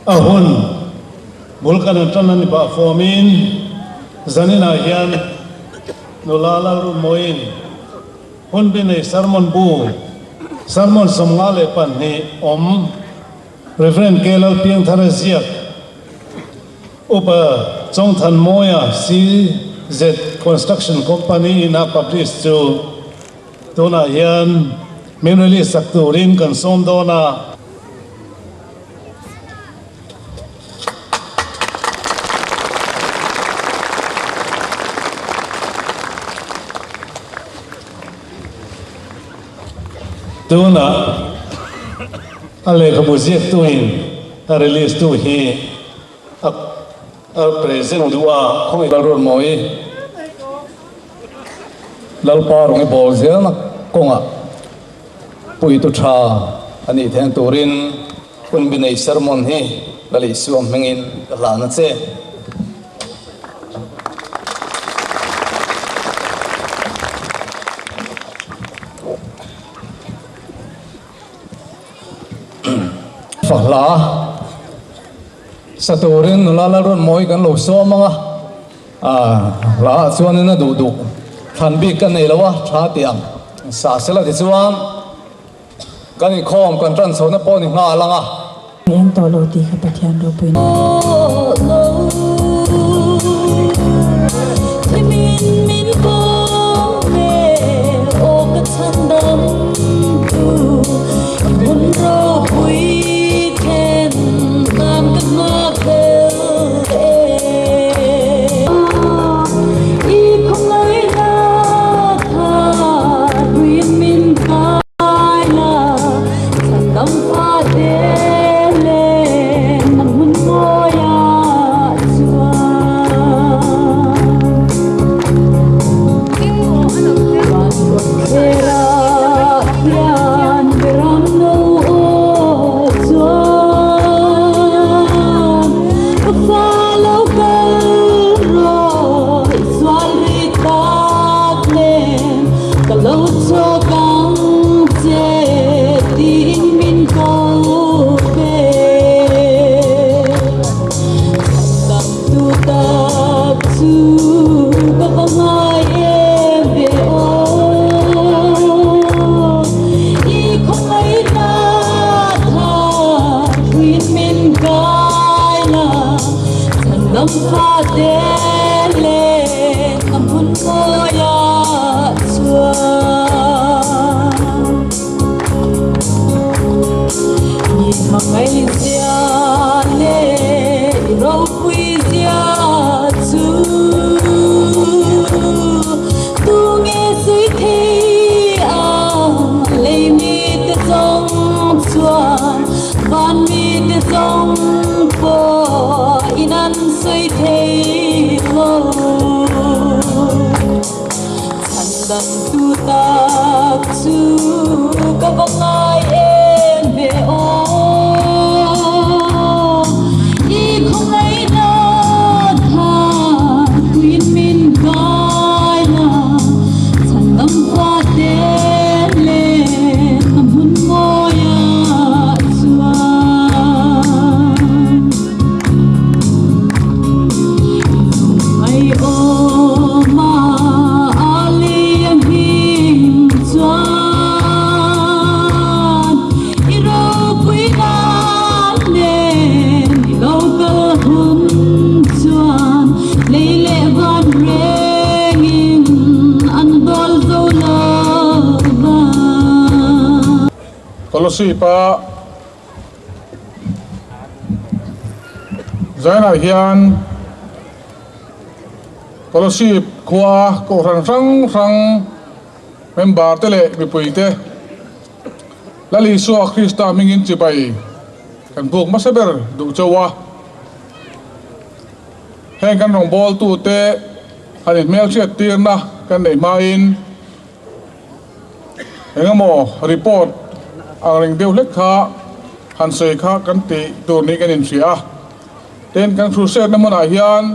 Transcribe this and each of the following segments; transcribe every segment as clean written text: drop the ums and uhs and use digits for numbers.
A hun bul kan han tan a ni pah fawmin zaninah hian nula Lalrunmawiin hun bi nei sermon bu sermon 52 awm Rev. K. Lalpiangthara ziak Upa Chawngthanmawia CZ Construction Company in a publish chu Tunah hian min release sak turin kan sawm dawn a. Tunah a lehkhabu ziaktuin a release tu hi a present duh a. Khawngaih Lalruatmawi. Lalpa rawng i bawl zelna kawngah puitu tha a nih theihna turin hun bi nei sermon hi Lal Isua hmingin ka hlan a che. Fahla sa turin nula Lalrawnmawi kan lo sawm ang a. A hla ah chuanin a duh duh thlan bik ka nei lo a, tha tih ang sa sela tichuan kan inkhawm kan tan chhohna pawh ni nghal ang a. Eng tawh lo tih kha Pathian ropui. Kolosip-a Zainah hian Kolosip khua kohhran hrang hrang member te leh mipui te Lal Isua Krista hmingin chibai kan buk hmasa ber duh chauh a. Heng kan rawngbawltute han inhmelhriat tirna kan neih hmain engemaw report ang reng deuh hlek kha han sawi kha kan tih tur niin kan inhria a. Tin, kan hruhriatna hmunah hian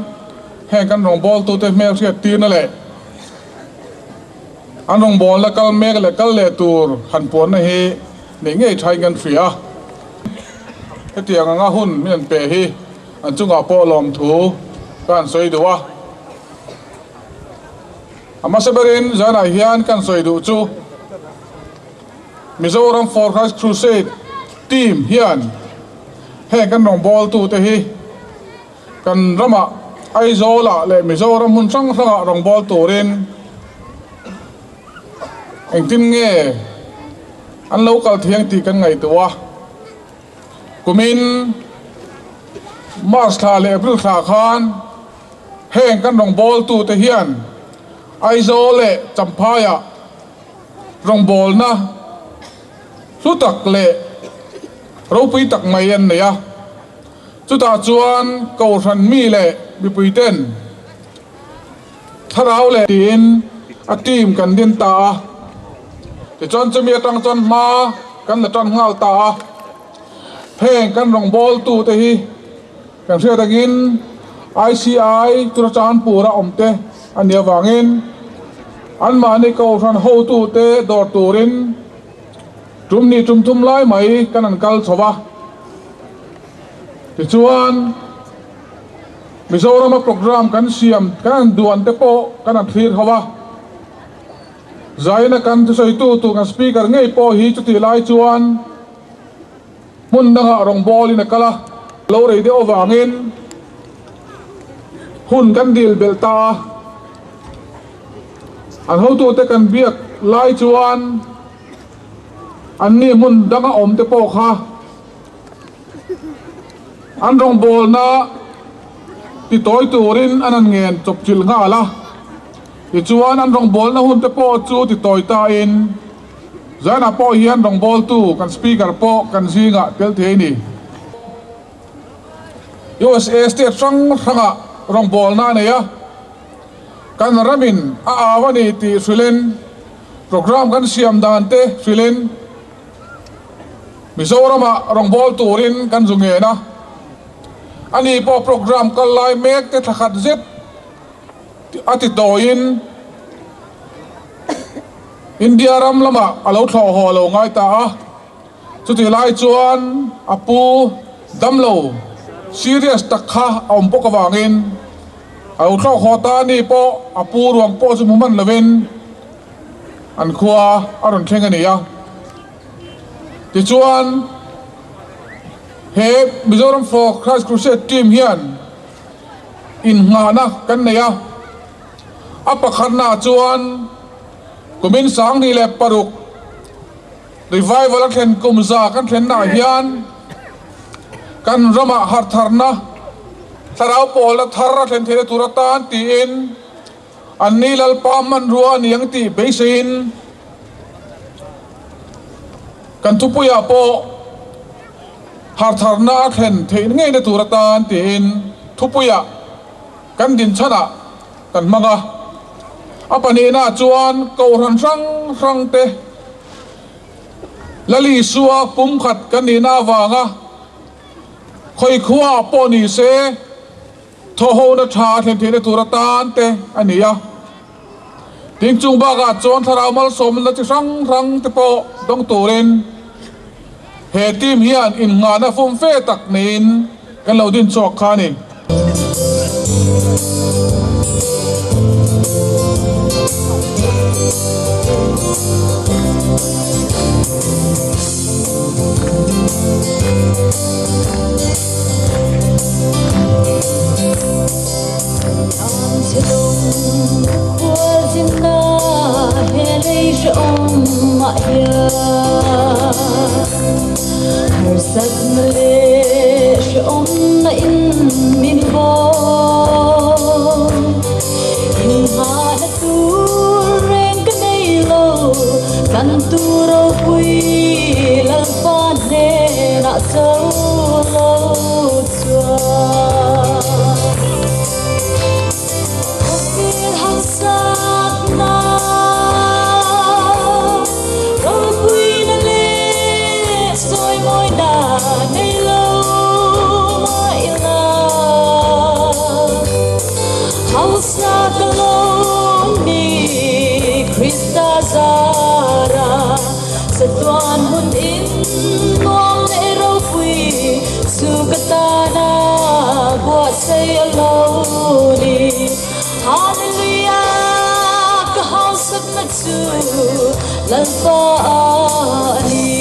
heng kan rawngbawltute hmelhriat tirna leh an rawngbawlna kal mek leh kal leh tur han puanna hi neih ngei thain kan hria. Hetiang anga hun min an pe hi an chungah pawh lawmthu ka han sawi duh a. A hmasa berin zanah hian kan sawi duh chu Mizoram For Christ Crusade team hian heng kan rawngbawltute hi kan ramah Aizawlah leh Mizoram hmun hrang hrangah rawngbâwl turin engtin nge an lo kal thiang tih kan ngaihtuah a. Kumin March thla leh April thla khan heng kan rawngbâwltute hian Aizawl leh Champhaiah rawngbâwlna hlu tak leh ropui tak mai an nei a. Chutah chuan Kohhran mi leh mipuiten thlarau leh tiin a team kan din ta a. Tichuan chumi atang chuan hma kan la tan nghal ta a. Heng kan rawngbawltute hi kan hriat angin ICI Churachandpur-a awmte a nih avangin anmahni Kohhran hotute dawr turin Tum ni tum thum lai mai kan han kal chho a, tichuan Mizorama programme kan siam kan han duan te pawh kan han thlir ho a, Zaina kan thusawitu tur kan speaker ngei pawh hi chutih lai chuan hmun dangah rawngbawlin a kal a, lo rei deuh avangin hun kan dil belh ta a, an hotute kan biak lai chuan. Anni hmun danga awm te pawh kha an rawngbawlna ti tawi turin an han ngen chawp chilh nghal a. Tichuan an rawngbawlna hun te pawh chu ti tawi tain Zainah pawh hian rawngbawltu kan Speaker pawh kan zingah tel thei a ni. USA state hrang hrangah rawngbawlna a nei a, kan ramin a au a ni tih hrilhin, Programme kan siam dan te hrilhin Mizoramah rawngbâwl turin kan zu ngen a, ani pawh programme kal lai mek te thla khat zet a ti tawiin India ram lamah a lo thlawh haw lo ngai ta a, chutih lai chuan a pu damlo serious tak kha a awm bawk avangin A lo thlawk haw ta ni pawh a pu ruang pawh chu hmu hman lovin an khua a rawn thleng a ni a. Tichuan he Mizoram For Christ Crusade team hian innghahna kan nei a, a pakhatnaah chuan kumin 2006 Revival a thlen kum za kan thlennaah hian kan ramah harhtharna thlarau pawlna thar a thlen theihna tur atan tiin anni Lalpa hmanrua a ni ang tih beiseiin kan thupuiah pawh harhtharna a thlen theih ngeina tur atan tiin thupuiah kan dinchhanah kan hmang a. A pahnihnaah chuan kohhran hrang hrangte Lal Isua pumkhat kan nihna avanga khawi khuaah pawh ni se thawhhona tha a thlen theihna tur atan te a ni a. Tin chung bakah chuan thlarau malsawmna chi hrang hrang te pawh dawng turin he team hian innghahna fumfe tak neiin kan lo din chhuak kha a ni. tana buatsaih a lo ni. Hallelujah, ka hausakna chu Lalpa a ni.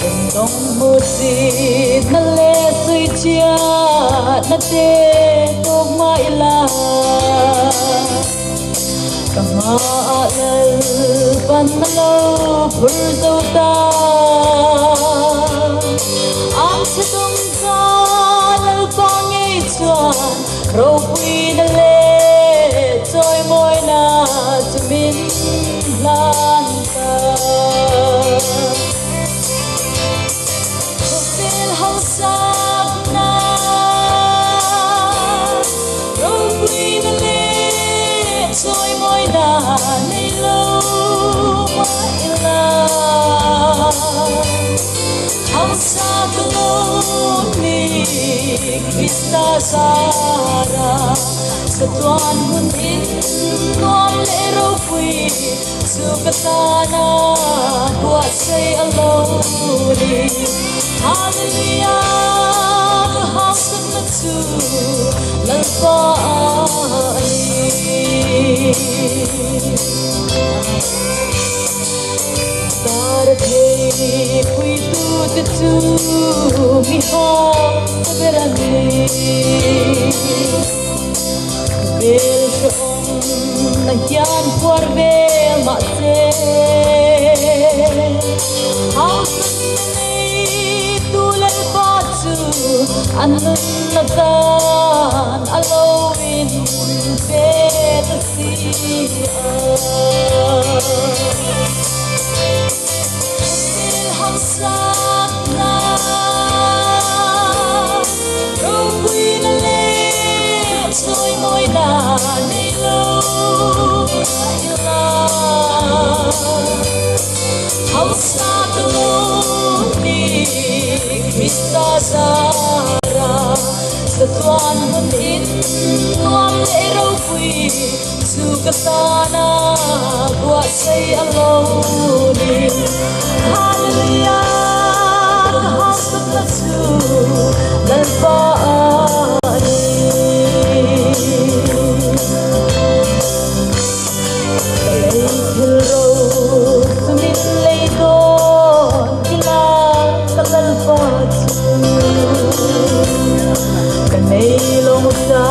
Engdawng hmuhsit na leh suichiat na te tawk mah ila, ka hmaah Lalpan a lo phur zo ta. Ang chhe tum ka Lalpa ngei chuan ropuina leh chawimawina chu min hlan ta. Khawvel hausakna ropuina leh chawimawina nei lo mah ila, hausak lo ni Krista zara chatuan hun in nuam leh ropui chu ka tana buatsaih a lo ni. Hallelujah, ka hausakna chu Lalpa a ni. Dar thei puitu te chu mi hausa ber a ni. Bel hrehawm na hian phuar ve mahse hausakna neitu Lalpa chu an nunna tan a lo in pe ta si a. Khawvel hausakna ropuina leh chawimawina nei lo mah ila, hausak lo ni Krista zara chatuan hun in nuam leh ropui chu ka tana buatsaih a lo ni. Hallelujah, ka hausakna chu Lalpa a ni. Ka lei thil ro chu min lei dawn ila ka Lalpa chu ka nei lawng sa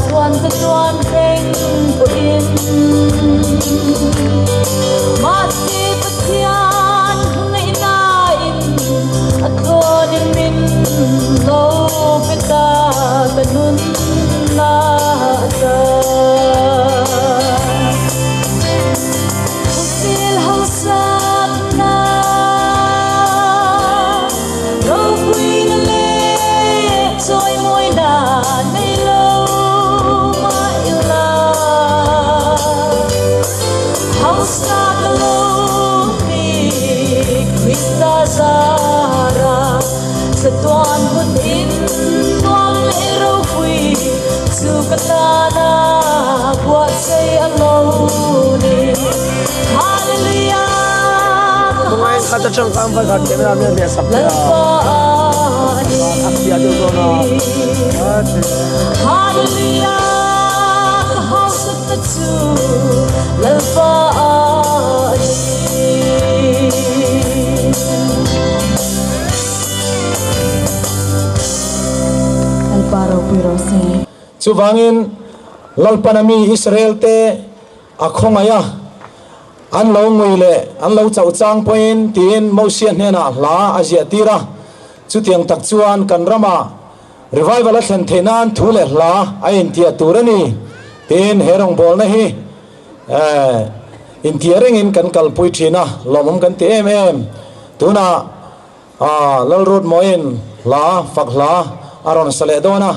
chuan chatuan reng pawhin mahse Pathian hmangaihnain a thlawnin min lo pe ta ka nunna ata. Khawvel hausakna ropuina leh chawimawina nei lo mah ila, hausak lo mi Krista zara chatuan hun in nuam leh ropui chu ka tana buatsaih a lo ni. Hallelujah, ka hausakna chu Lalpa a ni. Hallelujah, ka hausakna chu Lalpa a ni. Lalpa ropui rawh se. Chuvangin Lalpana mi Israel-te a khawngaih a, an lo ngui leh an lo chauh chang pawhin tiin Mosia hnenah hla a ziah tir a. Chutiang tak chuan kan ramah revival a thlen theih nan thu leh hla a intiah tur a ni tiin he rawngbawlna hi intiah rengin kan kalpui thin a, lawmawm kan ti em em. Tunah Lalrutmawiin hla fak hla a rawn sa leh dawn a,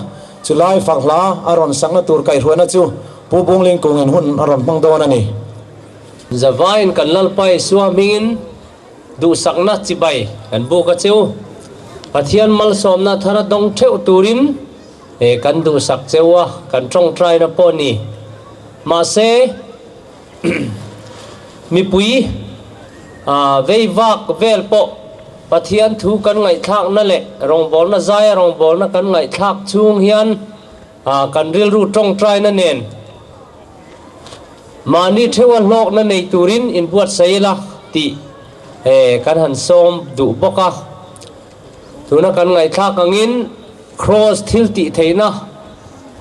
chulai fak hla a rawn sakna tur kaihhruaina chu Pu Bunglingkungin hun a rawn hmang dawn a ni. Zavaiin kan Lalpa Isua hmingin duhsakna chibai kan buk a cheu. Pathian malsawmna thar a dawng theuh turin kan duhsak cheu a, kan tawngtaina pawh ni. Mahse, mipui. Vei vak vel pawh Pathian thu kan ngaihthlakna leh rawngbawlna zaia rawngbawlna kan ngaihthlak chhung hian kan rilru tawngtaina nen mahni theuha hlawkna nei turin inbuatsaih ila tih kan han sawm duh bawk a. Tuna kan ngaihthlak angin Kraws thil tih theihna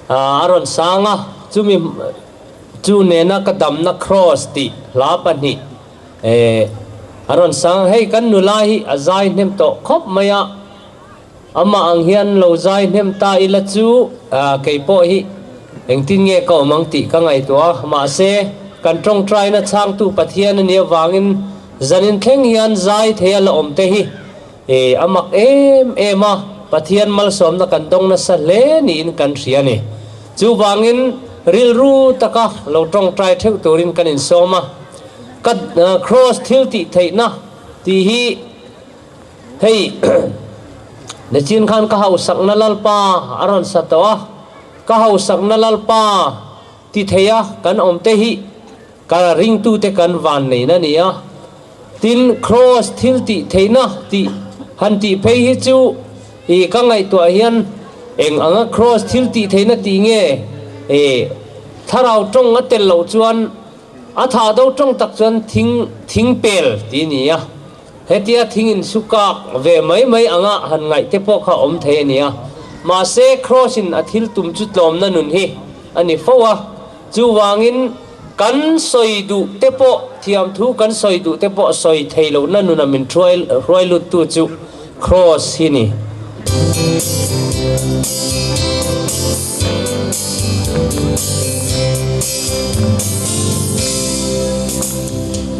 a rawn sang a, chumi chu nena ka damna Kraws tih hla pahnih a rawn sang. Hei kan nula hi a zai hnem tawh khawp mai a, amah ang hian lo zai hnem ta ila chu kei pawh hi engtin nge ka awm ang tih ka ngaihtuah a, mahse kan tawngtaina chhangtu Pathian a nih avangin zanin thleng hian zai thei a la awm te hi E, a mak em em a, Pathian malsawmna kan dawng nasa hle niin kan hria a ni. Chuvangin rilru taka lo tawngtai theuh turin kan insawm a. Ka Kraws thil tih theihna tih hi hei nichin khan ka hausakna Lalpa a rawn sa tawh a, ka hausakna Lalpa ti theia kan awm te hi Ka ringtute kan van neihna a ni a, tin Kraws thil tih theihna tih han tih phei hi chu i ka ngaihtuah hian eng anga Kraws thil tih theihna tih nge i thlarau tawng a tel loh chuan a thah do tawng tak chuan thing thing pel tih a ni a, hetia thing in su kak ve mai mai anga han ngaih te pawh kha awm thei a ni a, mahse Kraws in a thil tum chu tlawmna nun hi a ni fo a. Chuvangin, kan sawi duh te pawh, thiamthu kan sawi duh te pawh sawi thei lohna nuna min hruai luttu chu Kraws hi ni.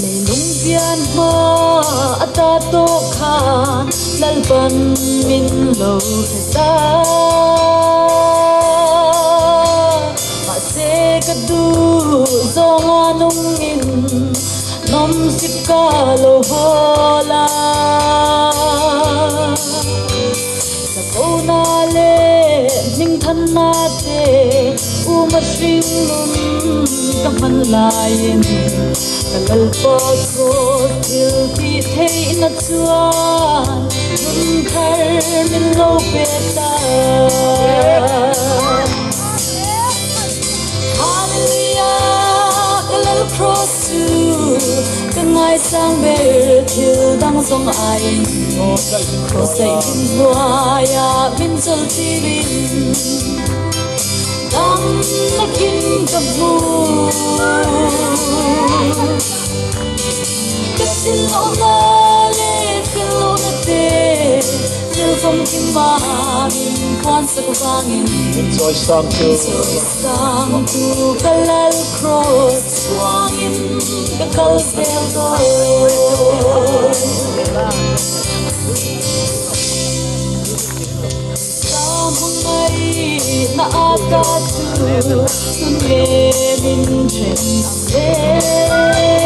Leilung pian hma a ta tawh khan Lalpan min lo hre ta. Mahse ka duh zawnga nungin nawmsip ka lo hawl a. Chakona leh hmingthanna te uma hringnun ka hman laiin ka Lalpa Kraws thil tih theihna chuan nun thar min lo pe ta. Hallelujah ka lal cross chu ka ngaisang ber thil dang zawng aiin cross daih hlim hnuaia min chawl tirin dam takin ka hmu ka thil lohna leh fel lohna te thil famkim a min puansak vangin Min chawisang tu ka lal cross chhuangin ka kal zel dawn. Ka hmangaihna ata chu tun nge min then ang le?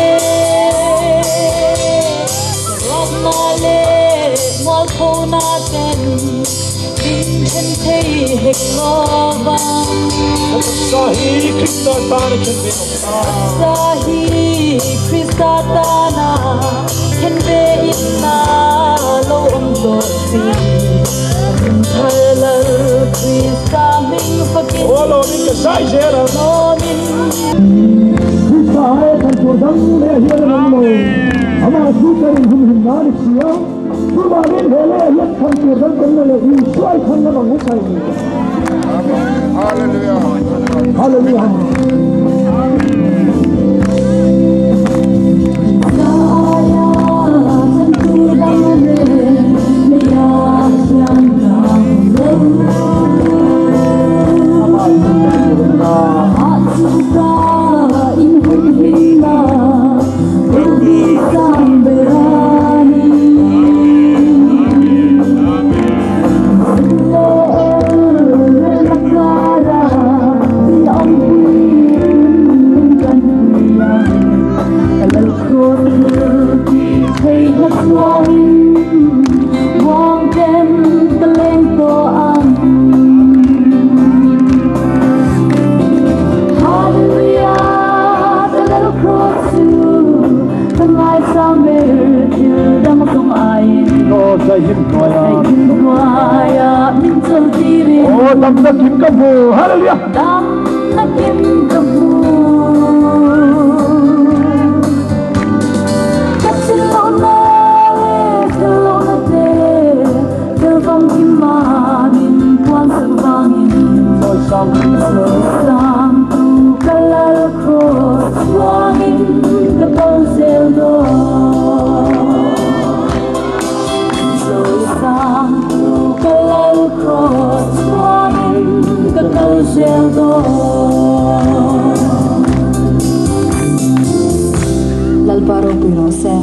Ka ruatna leh mualphona ten Min then thei hek lo vang. Ka taksa hi Krista tana khen ve awm ta. Taksa hi Krista tana khen ve in na lo awm tawh si. Min thar lal Krista hming fakin. Aw lawmin ka zai zel ang. Lawmin. Krista ai a thlan tur dang leh a hian an awm lo. Amah chu ka inhumhim nan i hria. Chuvangin he leh hian thlan tur kan awmna leh Isua i thlan lam ang u kai ni. Hallelujah. Hallelujah. Daihim hnuaia. Daihim hnuaia min chawlhtirin. Aw damna kim ka hmu. Hallelujah. Damna kim ka hmu. Ka thillohna leh thillohna te tel famkima min puansak vangin. Chawisangtu ka lal cross chuangin ka kal zel dawn. Chawisangtu ka lal cross chuangin ka kal zel dawn. Lalpa ropui rawh se.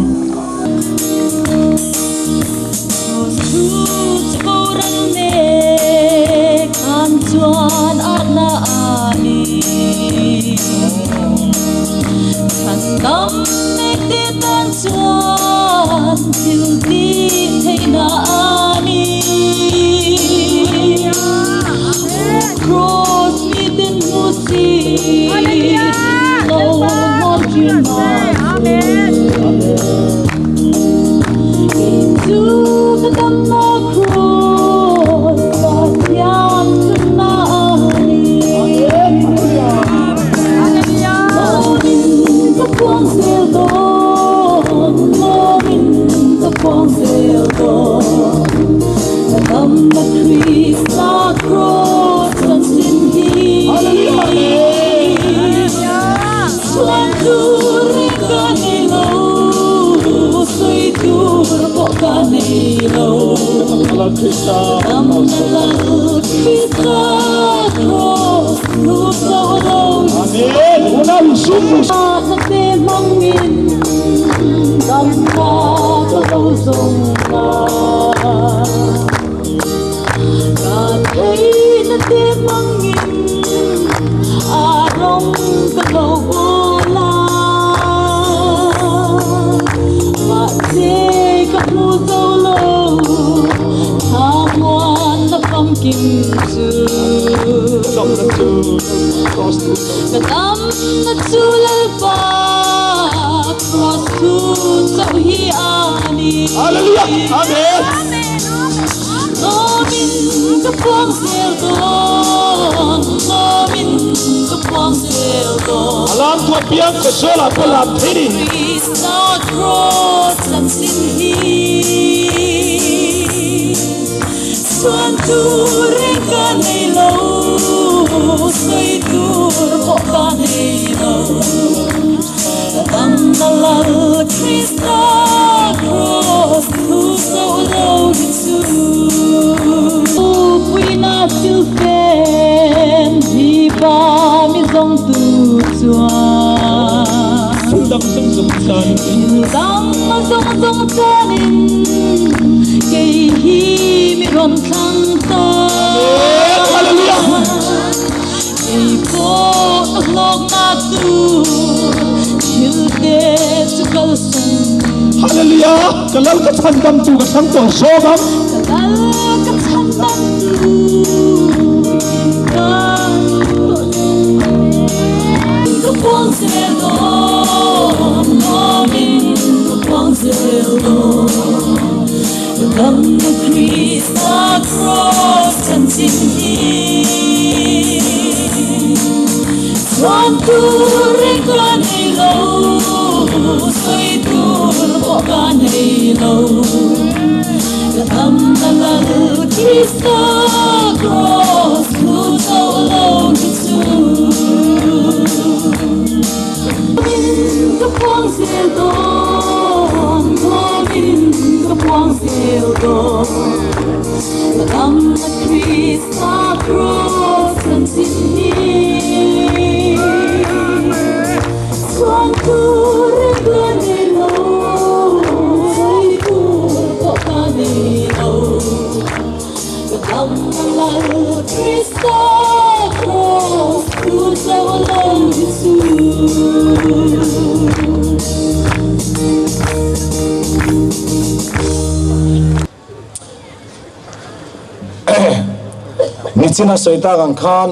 Nichina sawi tak ang khan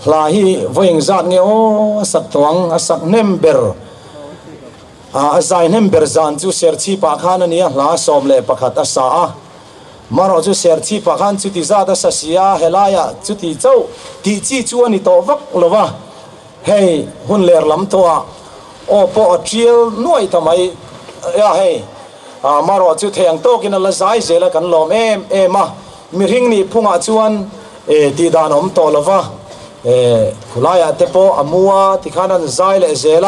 hla hi vawi engzat nge aw a sak tawh ang, a sak hnem ber a zai hnem ber zan chu Serchhip ah khan a ni a, hla 11 a sa a. Marawh chu Serchhip-ah khan chuti zat a sa si a, helaiah chuti chauh tih chi chu a ni tawh vak lo va, hei hun ler lam tawhah aw pawh a tial nuaih ta mai a, hei marawh chu thei ang tawkin a la zai zel a, kan lawm em em a, mihring nih phungah chuan tih dan a awm tawh lo va, khulaiah te pawh a mu a tikhan an zai leh zel a.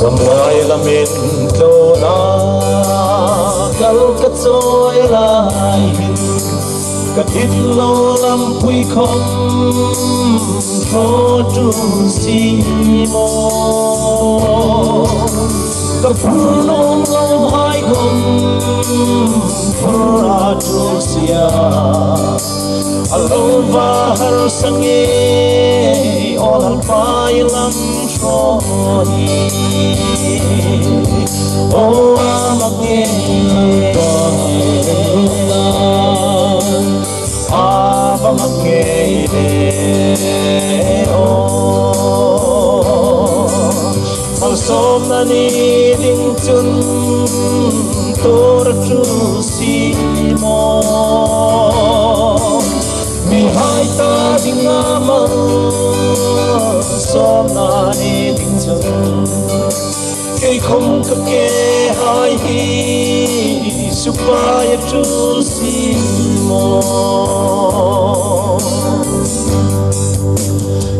Ramngai lamin tlawna kal ka chawi laiin ka thit lo lam pui khawm thaw tu si maw ka phur nawm lo hai khawm phur a tu sia a lo va harsa nge aw lalpai lam hrawi aw a mak nge a va mak nge ve aw malsawmna ni ding chun tur chu si maw mi hai ta ding a malsawmna ni ding chun kei khom ka ke hai hi supaya chu si maw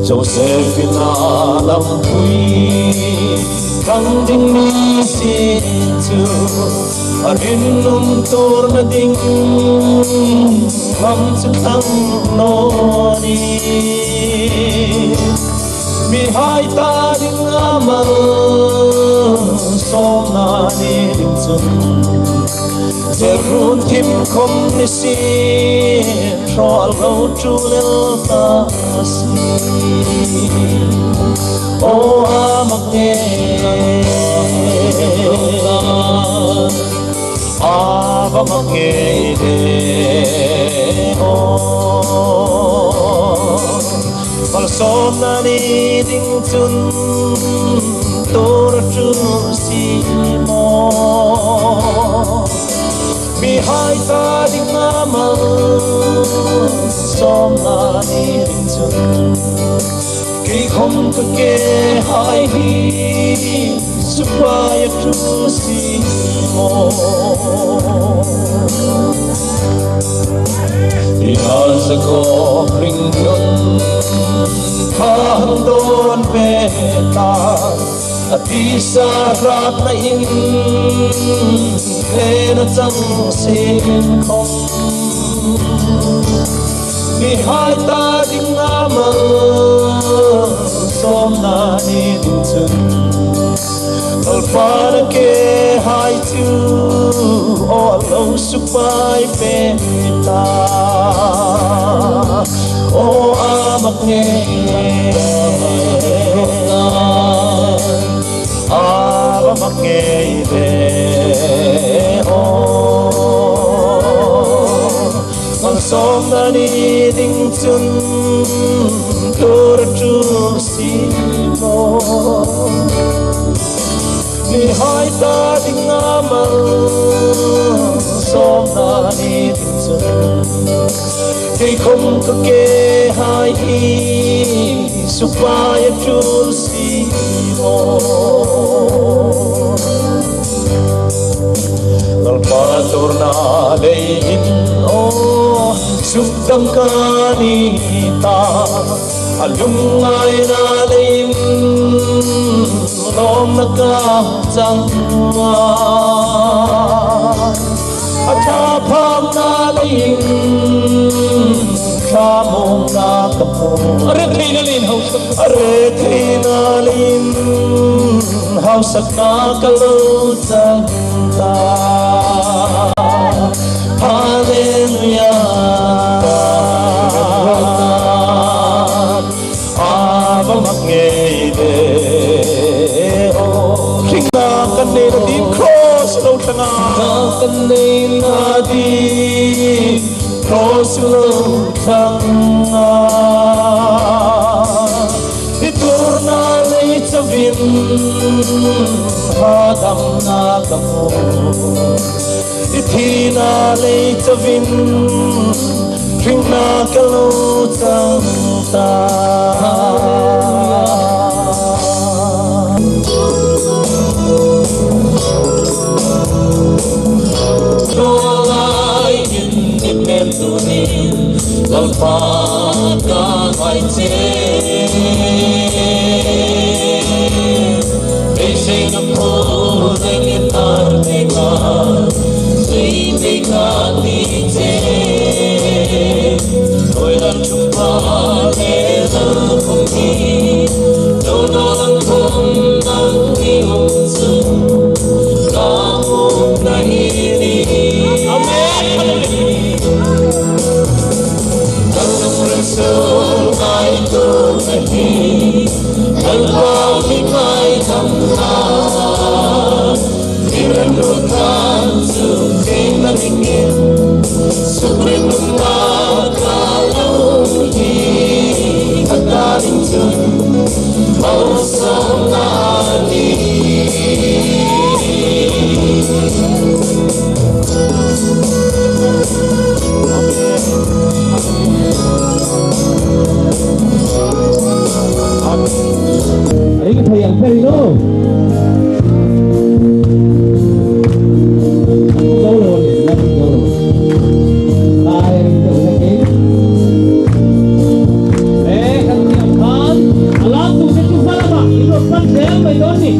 Josephina lam pui thang ding mi si chu a rin num tur na ding lam chu thang no ni mi hai ta ding a mal som na ni ding chun Zerun thim khom ni si tro lo chu lel ta si o a mak nge a va mak nge de o malsawm na ni ding chun tur chu si maw mi hai ta ding a malsawm na ni ding chun kei khom ka ke hai hi supaya chu si maw I ko ring nun thang don ve ta a ti sa rat na in he na chang sin khom mi hai ta ding a malsawm na ni ding chun kalpana ke hai chu o lo su pai pe ta o a mak nge a va mak nge ve o malsawm na ni ding chun tur chu si maw mi hai ta ding a malsawm na ni ding chun kei khom ka ke hai hi supaya chu si maw lalpa tur na lei in o suk dang ka ni ta a lung ngai na lei lom na ka chang a tha phang na lei tha mong na ka phu Are thei na lin hau sak are thei na lin hau sak na ka lo chang ta Hallelujah Ava mak nge de o Ring na kan nei na din cross lo thanga na kan nei na Di Cross lo thang a I tur na lei chawin ha dam na ka mu I thi na lei chawin hring na ka lo chang ta. Lalpa ka ngai che Beisei na phu reng i tar te ka Zui mi ka ti che Tôi lal chung pa le lal khum hi Do na lang khum nang ni um chu Ka muk na hi ni. Amen. Ngai tu na hi Lal pa mi ngai tham na Miran ru tan chu ke na ning Supreme ma ka lo hi Hatarin chun mau som na ni. Ring thầy ang peri no. Go lo ni, la go lo. Ai ring te le ke. Eh, kan tiam khan, alam tu se chu falama, ilo pan zel mai don ni.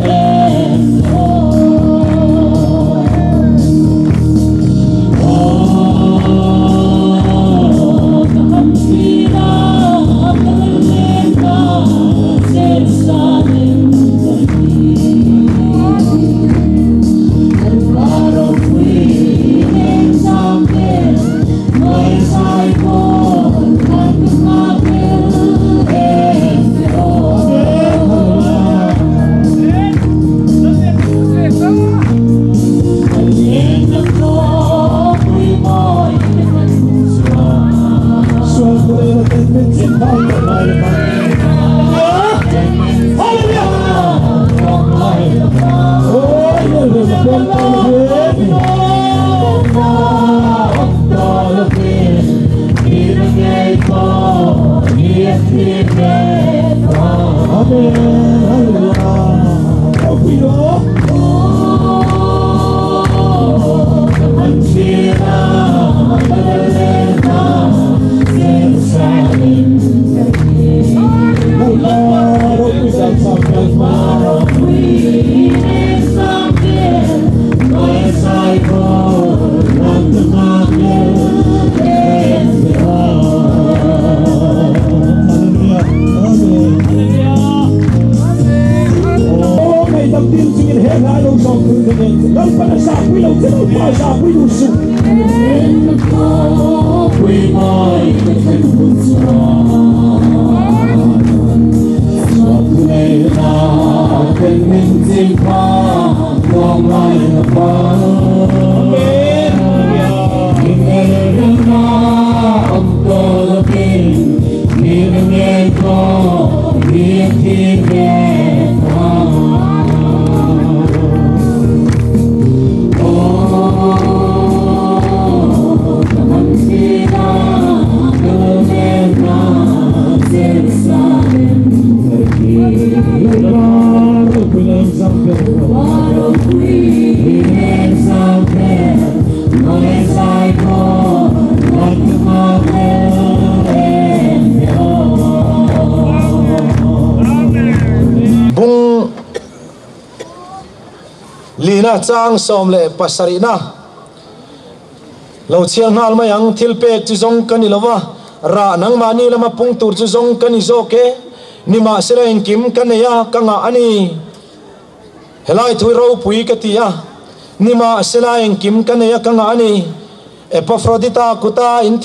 Hallelujah. Amen. Bung lina chang 17na lo chhiar nghal mai ang thil pek chu zawng ka ni lova rah nangmahni lama pung tur chu zawng ka ni zawk e nimahsela engkim ka nei a ka ngah a ni helai thui ropui ka ti a nimahsela engkim ka nei a ka ngah a ni Epafrodita kuta in thil.